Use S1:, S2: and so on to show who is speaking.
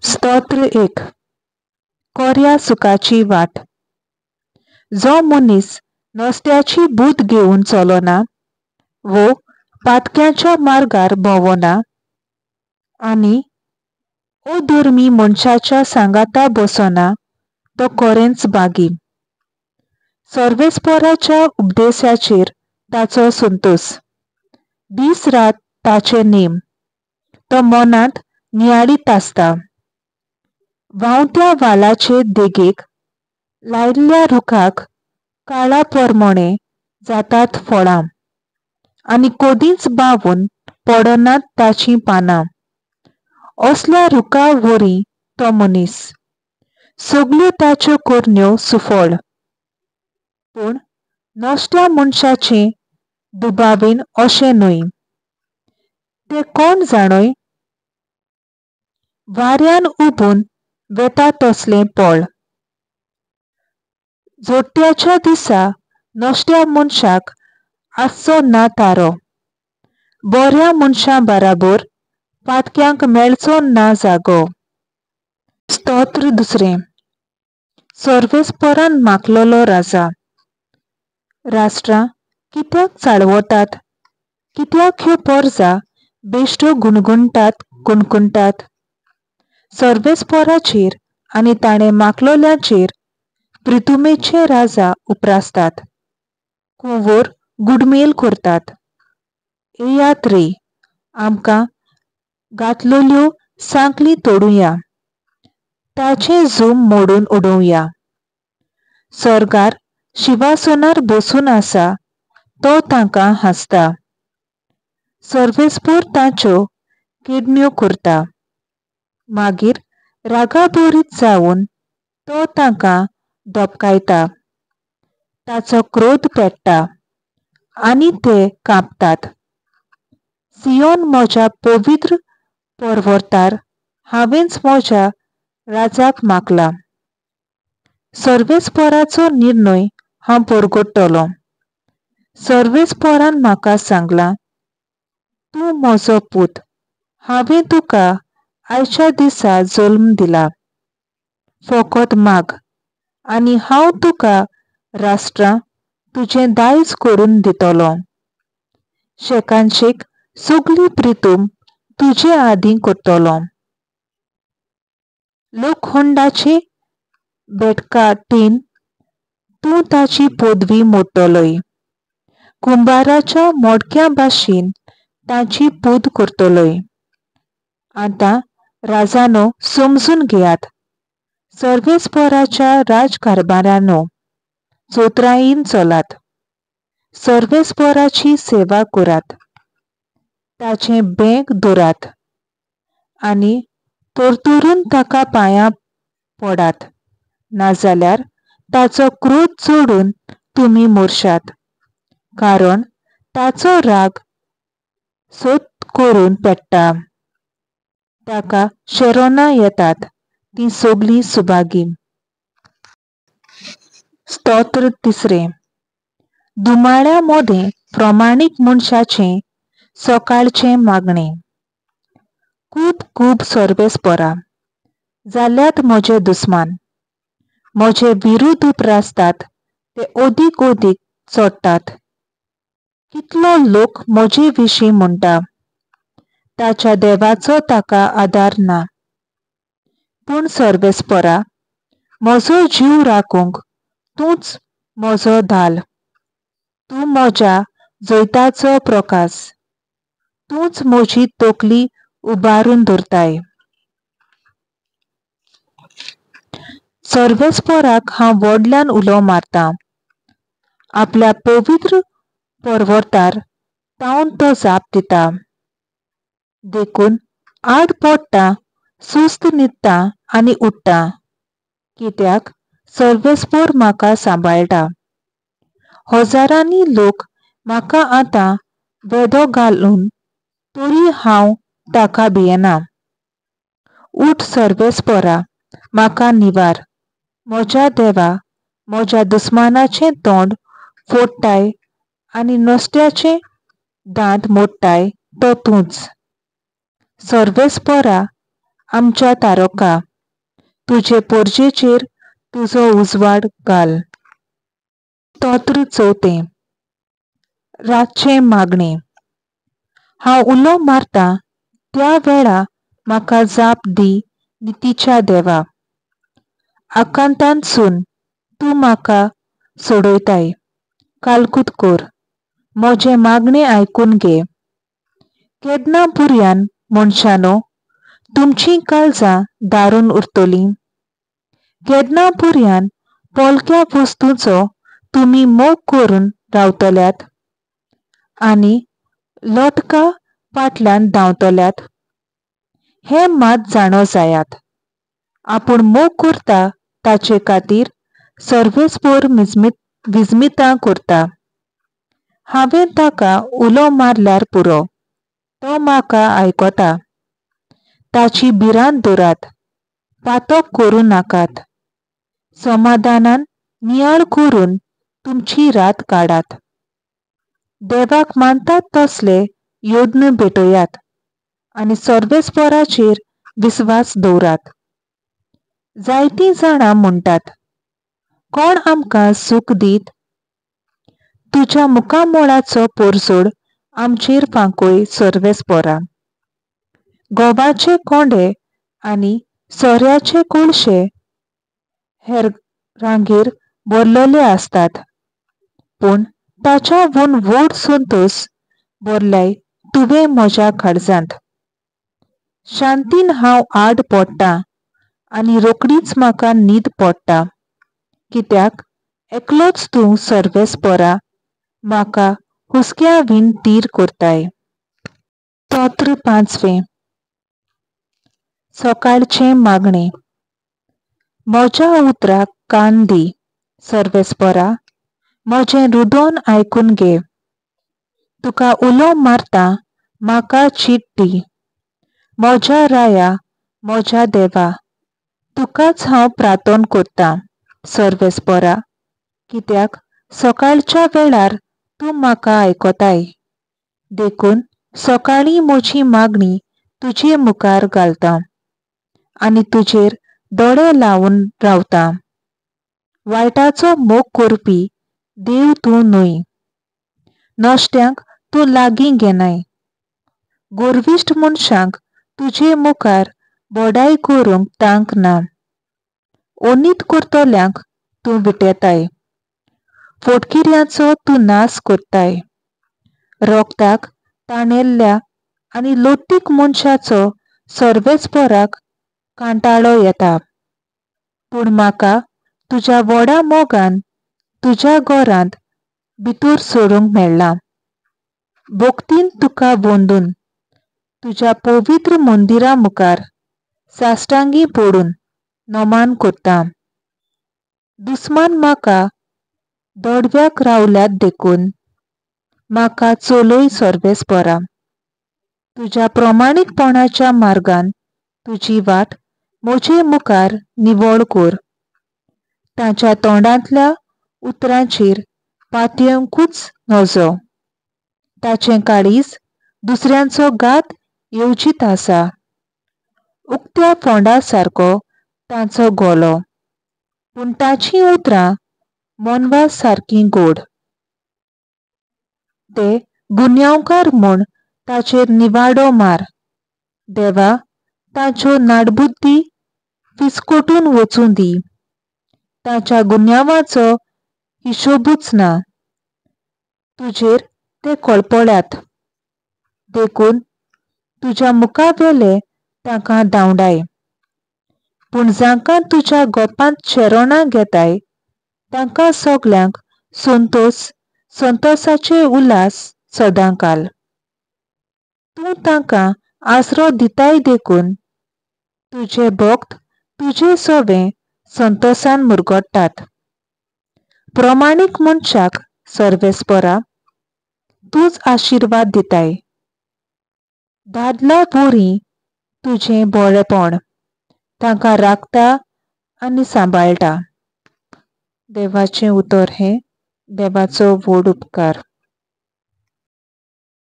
S1: स्तोत्र 1. कोऱ्या सुखाची वाट. जो मनीस नस्त्याची बूद घेवन चलना वो पातक्याच्या मार्गार भोंवना आनी अधर्मी मनशाच्या सांगाता बसना तो कोरेंच बागी. सर्वेस्पोराच्या उपदेशाचेर ताचो संतोस, दीस रात ताचे नेम तो मनांत नियाळीत आसता. व्हांवत्या वालाचे देगेक लायिल्ल्या रुखाक काळा परमणे जातात फळां आनी कदींच बावून पडनात ताचीं पानां. असल्या रुखा वरी तो मनीस, सगल्यो ताच्यो करण्यो सुफळ. पूण नश्ट्या मनशाचें दुबावीन अशें न्हय. ते कोण जाणय, वाऱ्यान उबून वेता तसलें पळ. जोडट्याच्या दिसा नश्ट्या मनशाक आसचो ना तारो, बऱ्या मनशां बराबर पातक्यांक मेळचो ना जागो. स्तोत्र 2. सर्वेस्परान मागलेलो राजा. राष्ट्रां कित्याक चाळवतात, कित्याक ह्यो परजा बेश्ट्यो गुणगुणटात कुणकुणटात? सर्वेस्पराचेर आनी ताणें मागलेल्यांचेर प्रितुमेचे राजा उप्रासतात, कुंवर गुडमेल करतात. येयात रे, आमकां घातलेल्यो सांखळी तोडुया, ताचें जूम मोडून उडोवया. स्वर्गार शिवासनार बसून आसा तो तांकां हांसता. सर्वेस्पोर ताच्यो किडण्यो करता. मागीर रागाभरीत जावन तो तांकां धपकायता. ताचो क्रोध पेट्टा आनी ते कांपतात. सियोन म्हज्या पवित्र पर्वतार हांवेंच म्हज्या राजाक मागला. सर्वेस्पराचो निर्णय हांव परगट्टलो. सर्वेस्परान म्हाका सांगलां, तूं म्हजो पूत, हांवें तुका आयच्या दिसा जल्म दिला. फकत माग आनी हांव तुका राष्ट्रां तुजें दायज करून दितलो. शेकानशेक सगली प्रितूम तुजे आदीं करतलो. लोखंडाचे बेटकाटीन तूं ताची पदवी मोडटलोय, कुंबाराच्या मोडक्या भाशेन ताची पूद करतलोय. आतां राजानो समजून घेयात, सर्वेस्पराच्या राजकारभारानो चोत्रायेन चलात, सर्वेस्पराची सेवा करात, ताचें बेंक दवरात आनी तरतरून ताका पांयां पडात, नाजाल्यार ताचो क्रोध चडून तुमी मरशात, कारण ताचो राग सोद करून पेट्टा. ताका शेरोना येतात तीं सगलीं सुभागी. स्तोत्र 3. दुमाळ्या मोदें प्रमाणीक मनशाचें सकाळचें मागणें. खूब खूब सर्वेस्परा जाल्यात म्हजे दुस्मान, म्हजे विरुद्ध उप्रासतात ते अदीक अदीक चडटात. कितलो लोक म्हजे विशीं म्हणटा, ताच्या देवाचो ताका आदार ना. पूण सर्वेस्परा, म्हजो जीव राखूंक तूंच म्हजो धाल, तूं म्हज्या जैताचो प्रकाश, तूंच म्हजी तकली उबारून दवरताय. सर्वेस्पराक हांव व्हडल्यान उलो मारतां, आपल्या पवित्र पर्वतार तावन तो जाप दिता. देखून आड पडटा, सुस्त न्हिदता आनी उठ्ठा, कित्याक सर्वेस्पोर म्हाका सांबाळटा. हजारांनी लोक म्हाका आतां वेदो घालून तरी हांव ताका भियेना. उठ सर्वेस्परा, म्हाका निवार, म्हज्या देवा, म्हज्या दुस्मानाचें तोंड फोडटाय आनी नश्ट्याचे दांत मोडटाय तो तूंच. सर्वेस्परा, आमच्या तारोका, तुजे पोरजेचेर तुजो उजवाड घाल. स्तोत्र चवथें. रातचें मागणें. हांव उलो मारतां त्या वेळा म्हाका जाप दी नितीच्या देवा. आकांतांतसून तूं म्हाका सोडयताय. कालकूत कर, म्हजें मागणें आयकून घे. केन्ना पुरयान मनशानो तुमचीं काळजां दारून उरतलीं? केन्ना पुरयान पोलक्या वस्तूंचो तुमी मोग करून रावतल्यात आनी लोटका फाटल्यान धांवतल्यात? हें मात जाणो जायात, आपूण मोग करता ताचे खातीर सर्वेस्पोर विस्मितां करता. हांवें ताका उलो मारल्यार पुरो, तो म्हाका आयकता. ताची भिरांत दवरात, पातक करूं नाकात. समाधानान नियाळ करून तुमची रात काडात. देवाक मानतात तसले यत्न भेटयात आनी सर्वेस्पोराचेर विस्वास दवरात. जायतीं जाणां म्हणटात, कोण आमकां सूख दीत? तुज्या मुखामळाचो पोरजोड आमचेर फांकय सर्वेस्पोरा. गोवाचे कोंडे आनी सोऱ्याचे कोळशे हेरांगेर भरलेले आसतात, पूण ताच्याहून व्हड संतोस भरलाय तुवें म्हज्या काळजांत. शांतीन हांव आड पडटां आनी रोखडीच म्हाका न्हीद पडटा, कित्याक एकलोच तूं सर्वेस्पोरा म्हाका हुस्क्या वीण थीर करताय. स्तोत्र पांचवें. सकाळचें मागणें. म्हज्या उतराक कान दी सर्वेस्पोरा, म्हजें रुदन आयकून घे. तुका उलो मारता, म्हाका चीट दी. म्हज्या राया, म्हज्या देवा, तुकाच हांव प्रार्थना करतां सर्वेस्पोरा, कित्याक सकाळच्या वेळार तूं म्हाका आयकताय. देखून सकाळीं म्हजी मागणी तुजे मुखार घालता आनी तुजेर दोळे लावन रावता. वायटाचो मोग करपी देव तूं न्हय, नश्ट्यांक तूं लागीं घेनाय. गर्विश्ट मनशांक तुजे मुखार बडाय करूंक तांक ना. अनीत करतल्यांक तूं विटेताय, फोटकिऱ्यांचो तूं नाश करताय. रोगताक ताणेल्ल्या आनी लोटीक मनशाचो सर्वेस्पोराक कांटाळो येता. पूण म्हाका तुज्या व्हडा मोगान तुज्या घरांत भितर सरूंक मेळ्ळां. भक्तीन तुका वंदून तुज्या पवित्र मंदिरा मुखार साश्टांगी पडून नमन करता. दुस्मान म्हाका दोडव्याक रावल्यात देखून म्हाका चलय सर्वेस्पोरा. तुज्या प्रमाणीकपणाच्या मार्गान तुजी वाट म्हजे मुखार निवळ कर. तांच्या तोंडांतल्या उतरांचेर पातयेवंकूच नजो. ताचें काळीज दुसऱ्यांचो घात येवजीत आसा. उक्त्या फोंडा सारको तांचो गलो, पूण ताचीं उतरां मोनवा सारकीं गोड. ते गुन्यांवकार म्हूण ताचेर निवाडो मार. देवा, तांच्यो नाडबुद्दी फिसकटून वचूं दी. ताच्या गुन्यांवाचो हिशोबूच ना. तुजेर ते कळपळ्यात, देखून तुज्या मुखावेले तांकां धांवडाय. पूण जांकां तुज्या गोपांत शेरणां घेताय तांकां सगल्यांक संतोस संतोसाचे उल्हास सदांकाल. तूं तांकां आसरो दिताय देखून तुजे भक्त तुजे सवे संतोसान मुरगट्टात. प्रमाणीक मनशाक सर्वेस्पोरा तूंच आशिर्वाद दिताय. दादल्या वरी तुजें बरेपण तांकां राखता आनी सांबाळटा. देवाचें उतर हें देवाचो व्हड उपकार.